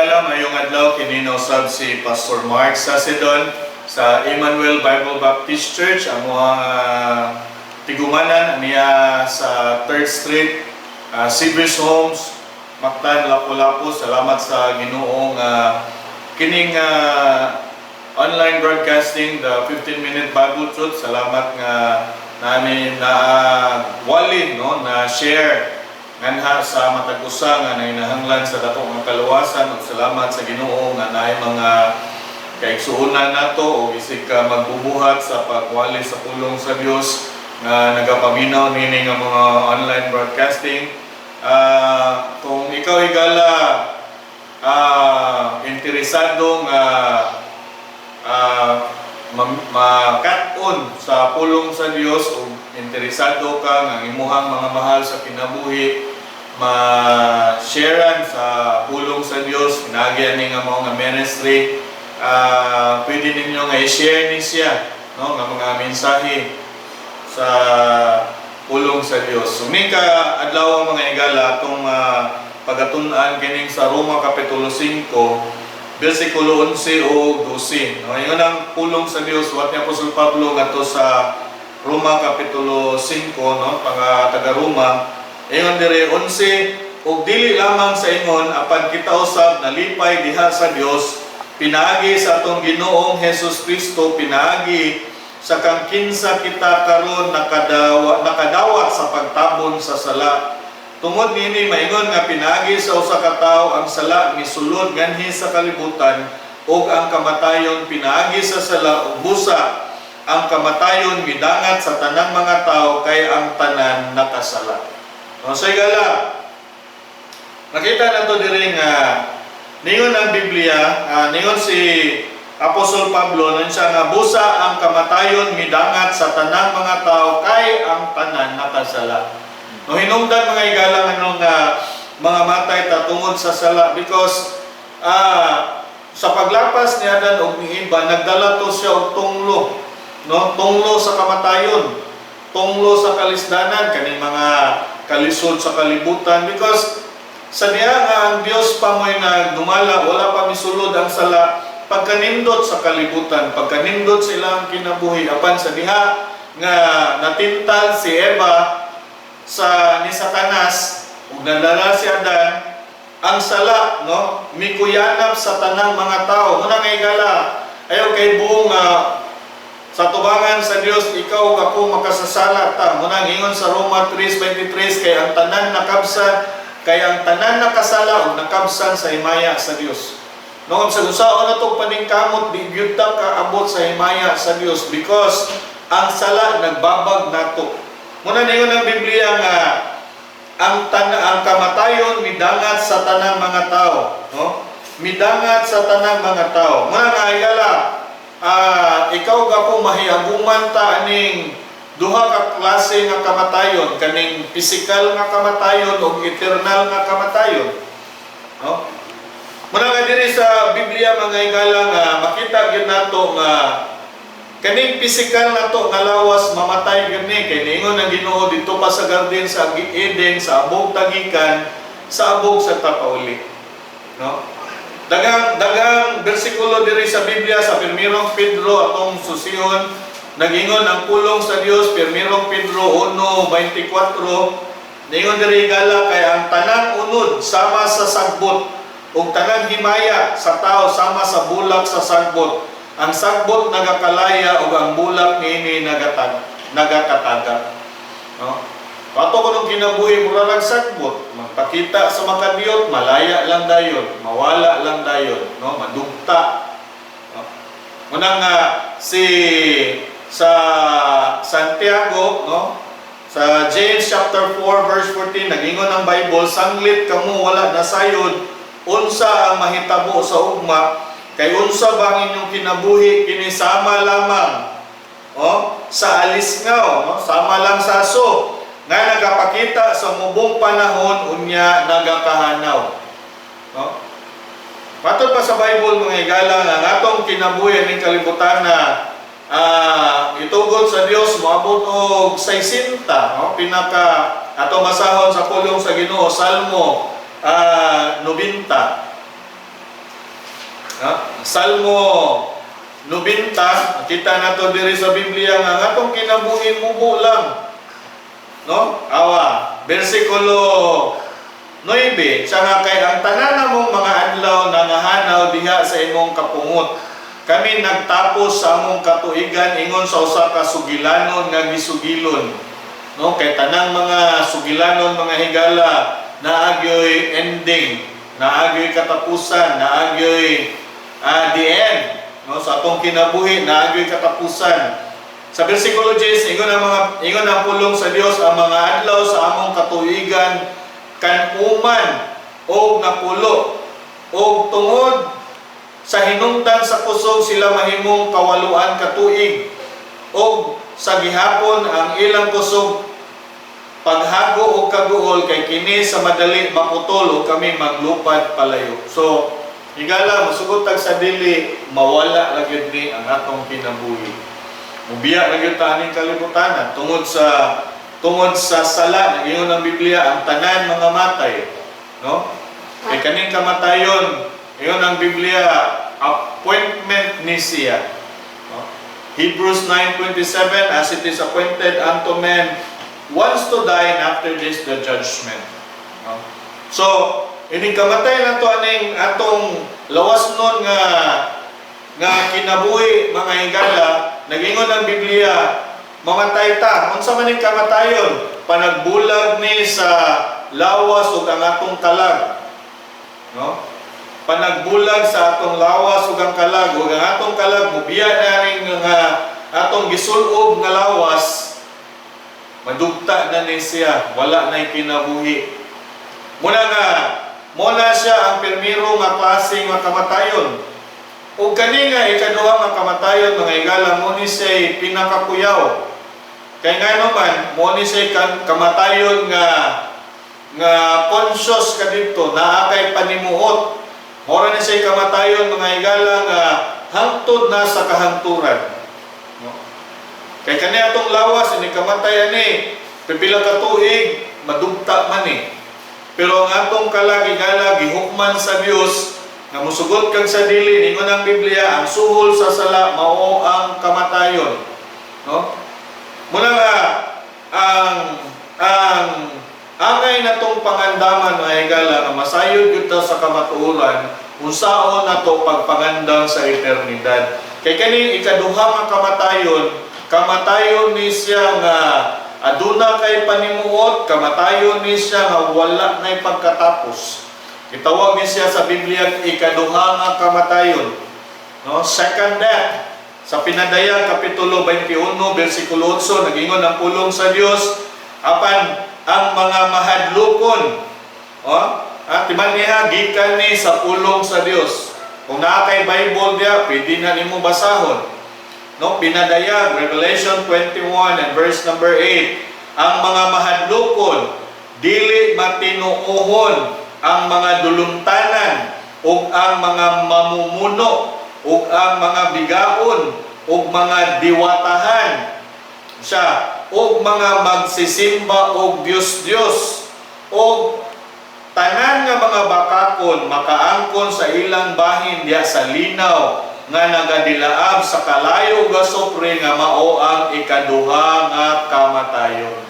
Higala, mayong adlaw. Kini usab si Pastor Mark Sacidon sa Emmanuel Bible Baptist Church, ang mga tigumanan niya sa 3rd Street, Seabreeze Homes, Mactan, Lapu-Lapu. Salamat sa Ginoo nga kining online broadcasting, the 15-minute Bible Truth. Salamat nga namin na wali, no, na share nganha sa matag usa nga nanginahanglan sa dako nga kaluwasan, ug salamat sa Ginoo nga naay mga kaigsuonan nato o isig ka magbubuhat sa pagwali sa pulong sa Dios nga nagapaminaw nini nga mga online broadcasting. Kung ikaw, higala, interesado nga makat-on sa pulong sa Dios o interesado ka nga ang imuhang mga mahal sa kinabuhi ma-sharean sa pulong sa Dios pinaagi ani nga mao nga ministry, pwede ninyo nga i-share ni siya, no, nga mga mensahe sa pulong sa Dios. So ni ka adlaw, mga higala, atong pagatun-an kining sa Roma kapitulo 5 bersikulo 11 o 12. No, ingon ang pulong sa Dios, suwat ni Apostol Pablo ngadto sa Roma kapitulo 5, no, panga taga Roma. Ingon dire 11, "Ug dili lamang sa ingon, apan kita usab nalipay diha sa Dios pinaagi sa atong Ginoong Hesus Kristo, pinaagi sa kang kinsa kita karon nakadawat sa pagtabon sa sala. Tungod niini maingon nga pinaagi sa usa ka tawo ang sala misulod nganhi sa kalibutan, ug ang kamatayon pinaagi sa sala, ug busa ang kamatayon midangat sa tanang mga tawo kay ang tanan nakasala." No, so higala, nakita nato diri nga ningon ang Biblia, ningon si Apostol Pablo nun siya nga busa ang kamatayon midangat sa tanang mga tao kay ang tanan nakasala. No, hinungdan, mga higala, ano nga mga matay ta tungod sa sala because sa paglapas ni Adan og ni Eva, nagdala to siya og tunglo, no, tunglo sa kamatayon, tunglo sa kalisdanan, kaning mga kalisod sa kalibutan, because sa diha nga ang Dios pa mo'y nagdumala, wala pa misulod ang sala, pagkanindot sa kalibutan, pagkanindot sa ilang kinabuhi. Apan sa diha nga natintal si Eva sa ni Satanas ug nadala si Adan, ang sala, no, mikuyanap sa tanang mga tao. Muna nga, higala, ayaw kay buong nga sa tubangan sa Dios, ikaw ako makasasala ta. Muna ingon sa Roma 3:23, kay ang tanan nakabsan, kay ang tanan nakasala ug nakabsan sa himaya sa Dios. No, sa unsaon na tong paningkamot, di gyud ta kaabot sa himaya sa Dios because ang sala nagbabag nato. Muna ningon ang Biblia nga ang kamatayon midangat sa tanang mga tao, no? Midangat sa tanang mga tao. Muna nga, higala, ikaw ug ako mahiaguman ta aning duha ka klase nga kamatayon, kaning pisikal nga kamatayon ug eternal nga kamatayon. No? Muna nga diri sa Biblia, mga higala, nga makita gyud nato nga kaning pisikal nato nga lawas mamatay gyud ni, kay niingon ang Ginoo dito pa sa garden sa Eden, "Sa abog ta gikan, sa abog sa ta pauli." No? Daghang daghang bersikulo diri sa Biblia. Sa Primerong Pedro atong susihon, nagingon ang pulong sa Dios, Primerong Pedro 1:24, ningon diri, higala, "Kay ang tanang unod sama sa sagbot ug tanang himaya sa tao sama sa bulak sa sagbot. Ang sagbot nagakalaya ug ang bulak niini nagakatagak." No? Ato kunong kinabuhi mura lang sagbot, magpakita sa makadiyot, malaya lang dayon, mawala lang dayon, no? Madugta. No? Muna nga si sa Santiago, no? Sa James chapter 4 verse 14, nagingon ang Bible, "Sanglit kamo wala nasayod unsa ang mahitabo sa ugma, kay unsa ba ang inyong kinabuhi? Kini sama lamang, oh, sa alisngaw, no? Sama lang sa aso nga nagapakita sa mubong panahon, unya nagakahanaw." No? Matod pa sa Bible, mga higala, nga ang atong kinabuhi ning kalibutan na itugot sa Dios moabot og 60, no? Pinaka ato basahon sa pulong sa Ginoo, Salmo 90. No? Salmo 90, makita nato diri sa Biblia nga ang atong kinabuhi mubo lang. No? Awa, versikulo 9, siya nga kay ang tanan namong mga adlaw nangahanaw diha sa imong kapungot. Kami nagtapos sa among katuigan ingon sa usa ka sugilanon nga gisugilon. No, kay tanang mga sugilanon, mga higala, naagyoy ending, naagyoy katapusan, naagyoy the end. No, sa atong kinabuhi naagyoy katapusan. Sa versikulo 10, ingon ang pulong sa Dios, ang mga adlaw sa among katuigan kan-uman og napulo, og tungod sa hinungdan sa kusog sila mahimong 800 ka tuig, og sa gihapon ang ilang kusog paghago og kaguol, kay kini sa madali maputol ug kami maglupad palayo. So, higala, musugot tag sa dili, mawala lang gyud ni ang atong kinabuhi. Mubiya lang gyud ta aning kalibutan tungod sa sala. Nag-ingon ang Biblia, ang tanan mga matay, no? Kay kaning kamatayon, ingon ang Biblia, appointment ni siya, no? Hebrews 9:27, "As it is appointed unto men once to die, and after this the judgment," no? So, ining kamatay nato aning atong lawas nun nga nga kinabuhi, mga higala, nagingon ang Biblia, mamatay ta. Unsa man ning kamatayon? Panagbulag ni sa lawas ug ang atong kalag. No? Panagbulag sa atong lawas ug ang kalag, ug ang atong kalag mubiya na ning nga atong gisulob nga lawas, madugta na ni siya, wala na kinabuhi. Muna nga, muna siya ang primero nga klase nga kamatayon. Ug kani nga ikaduha nga kamatayon, mga higala, mo ni siya pinakakuyaw. Kay ngano man, mo ni siya kamatayon nga nga conscious ka dito, naa kay panimuot. Mora ni siya kamatayon, mga higala, nga hangtod na sa kahangturan. No? Kay kani atong lawas, ini kamatay ani, pipila ka tuig, madugta man eh. Pero ang atong kalag, higala, gihukman sa Dios nga musugot kang sa dili, ningon ang Biblia, ang suhol sa sala mao ang kamatayon. No? Muna nga ang angay natong pangandaman, mga higala, nga masayod gyud ta sa kamatuoran unsaon nato pagpangandam sa eternidad. Kay kani ikaduha nga kamatayon, kamatayon ni siya nga aduna kay panimuot, kamatayon ni siya nga wala nay pagkatapos. Gitawag ni siya sa Biblia ikaduha nga kamatayon. No, second death. Sa Pinadayag kapitulo 21 bersikulo 8, nagingon ang pulong sa Dios, apan ang mga mahadlokon, oh, timan niya gikan ni sa pulong sa Dios. Kung naa kay Bible diya, pwede na nimo basahon. No, Pinadayag, Revelation 21 and verse number 8. Ang mga mahadlokon, dili matinuohon, ang mga dulumtanan, ug ang mga mamumuno, ug ang mga bigaon, ug mga diwatahan, siya, ug mga magsisimba og Dios-Dios, ug tanan nga mga bakakon makaangkon sa ilang bahin diya sa linaw nga nagadilaab sa kalayo ug asupre nga mao ang ikaduha nga kamatayon.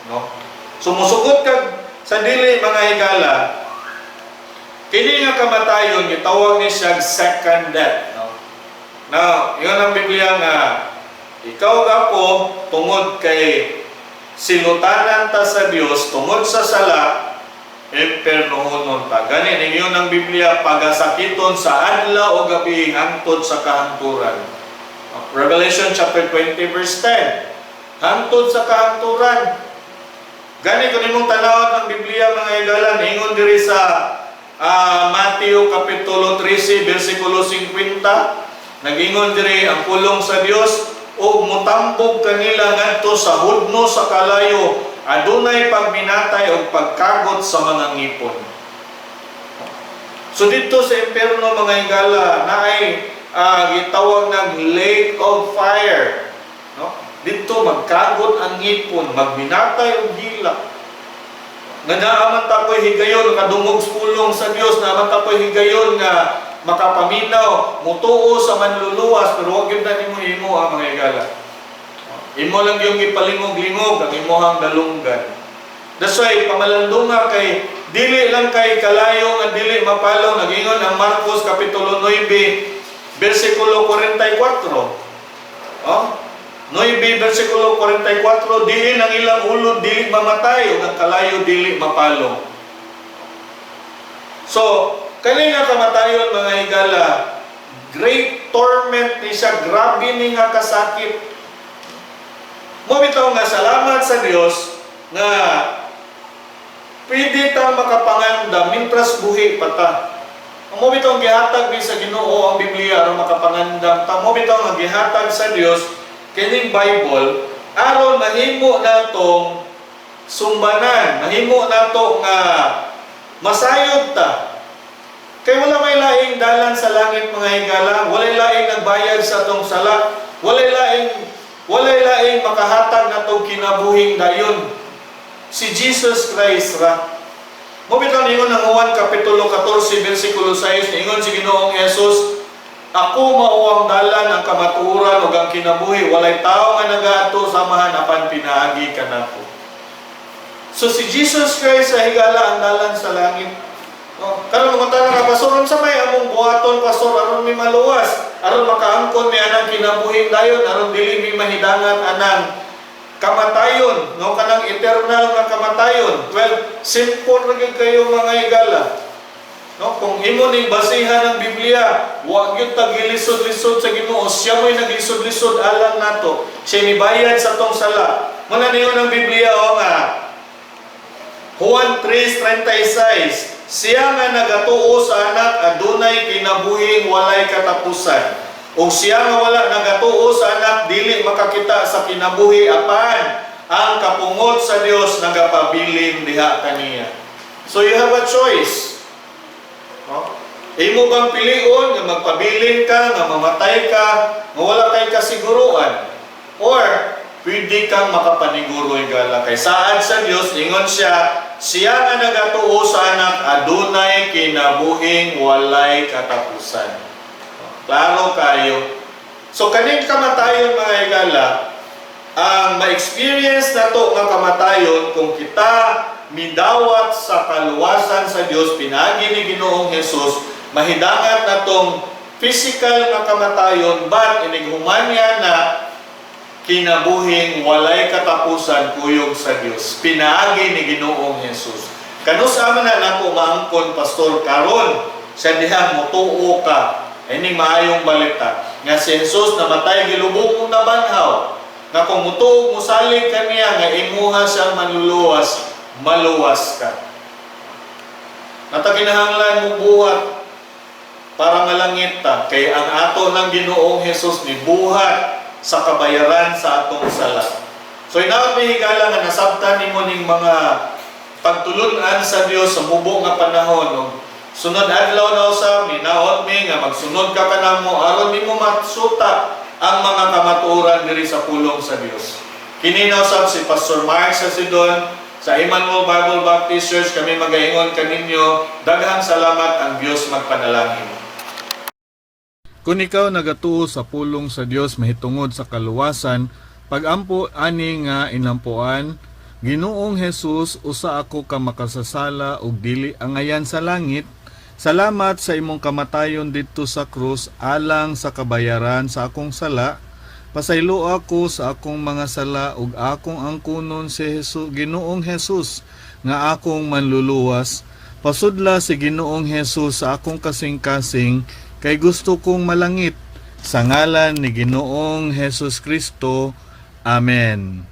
No? Sumusugot kag sa dili, mga higala, kini nga kamatayon gitawag ni siya second death, no? Now, ingon ang Biblia nga ikaw ug ako, tungod kay silutanan ta sa Dios tungod sa sala, impernohonon ta. Gani ningon ang Biblia, pagasakiton sa adlaw o gabi hangtod sa kahangturan. Revelation chapter 20 verse 10. Hangtod sa kahangturan. Gani kung imong tanawon ang Biblia, mga higala, ningon diri sa Mateo kapitulo 13 bersikulo 50, nagingon diri ang pulong sa Dios, ug mutambog kanila ngadto sa hudno sa kalayo, adunay pagminatay ug pagkagot sa mga ngipon. So dito sa impyerno, mga higala, naay gitawag ng lake of fire. No? Dito magkagot ang ngipon, magminatay og hilak. Nga naa man ta ko'y higayon, kadungog sa pulong sa Dios, naa man ta ko'y higayon nga makapaminaw, mutuo sa manluluwas, pero wag gyud na nimo himo ang mga higala. Imo lang yung gipalingog-lingog ang imuhang dalunggan. That's why pamalandunga kay dili lang kay kalayo nga dili mapalong. Nagingon ang Marcos kapitulo 9 bersikulo 44. Oh? 9 bersikulo 44, diin ang ilang ulo dili mamatay ug ang kalayo dili mapalong. So, kani nga kamatayon, mga higala, great torment ni siya, grabe ni nga kasakit. Mo bitaw nga salamat sa Dios nga pwede ta makapangandam mintras buhi pa ta. Ang mo bitaw gihatag ni sa Ginoo ang Biblia aron makapangandam ta. Mo bitaw nga gihatag sa Dios kining Bible aron mahimo natong sumbanan, mahimo nato nga masayod ta. Kay wala may laing dalan sa langit, mga higala, walay laing nagbayad sa atong sala, walay laing makahatag natong kinabuhing dayon. Si Jesus Christ ra. Mo bitaw ningon ang Juan kapitulo 14 bersikulo 6, ningon si Ginoong Jesus, "Ako mao ang dalan, ang kamatuoran ug ang kinabuhi, walay tawo nga nagaadto sa Amahan apan pinaagi kanako." So si Jesus Christ sa higala ang dalan sa langit. Oh, karon mangutana ka, "Pastor, unsa may among buhaton, pastor, aron mi maluwas, aron makaangkon mi anang kinabuhing dayon, aron dili mi mahidangan anang kamatayon, no, kanang eternal nga kamatayon?" Well, simple ra gyud kayo, mga higala. No, kung imo ning basihan ng Biblia, wa gyud ta gilisod-lisod sa Ginoo, siya mo'y naglisod-lisod alang nato. Siya nibayad sa atong sala. Muna ningon ang Biblia o nga Juan 3:36, "Siya nga nagatuo sa anak adunay kinabuhing walay katapusan. Ug siya nga wala nagatuo sa anak dili makakita sa kinabuhi apan ang kapungot sa Dios nagapabilin diha kaniya." So you have a choice. No? Imo bang pilion nga magpabilin ka, nga mamatay ka, nga wala kay kasiguruan? Or pwede kang makapaniguro, higala, kay saad sa Dios, ingon siya, siya nga nagatuo sa anak adunay kinabuhing walay katapusan. Klaro kayo. So kaning kamatayon, mga higala, ang ma-experience nato nga kamatayon kung kita midawat sa kaluwasan sa Dios pinaagi ni Ginoong Hesus, mahidangat natong physical nga kamatayon, but inig human niya na kinabuhing walay katapusan kuyog sa Dios pinaagi ni Ginoong Hesus. Kanus-a man na nako maangkon, pastor, karon sa dihang motuo ka ining maayong balita nga si Jesus namatay, gilubong ug nabanhaw, nga kung mutuo, musalig ka niya nga imuha siyang manluluwas, maluwas ka? Nata kinahanglan mo buhat para malangit ta, kay ang ato ng Ginoong Hesus ni buhat sa kabayaran sa atong sala. So inaot mi, higala, nga nasabtan nimo ning mga pagtulun-an sa Dios sa mubo nga panahon. Ug sunod adlaw na usab, ninaot mi nga magsunod ka kanamo aron nimo matsuta ang mga kamatuoran diri sa pulong sa Dios. Kini na usab si Pastor Mark sa Sidon sa Emmanuel Bible Baptist Church. Kami magaingon kaninyo, daghang salamat, ang Dios magpanalangin. Kung ikaw nagatuo sa pulong sa Dios mahitungod sa kaluwasan, pagampo ani nga inampuan: "Ginoong Jesus, usa ako ka makasasala ug dili angayan sa langit. Salamat sa imong kamatayon didto sa krus alang sa kabayaran sa akong sala. Pasaylo ako sa akong mga sala ug akong angkunon si Jesus, Ginoong Jesus, nga akong manluluwas. Pasudla si Ginoong Jesus sa akong kasing-kasing kay gusto kong malangit. Sa ngalan ni Ginoong Jesus Kristo. Amen."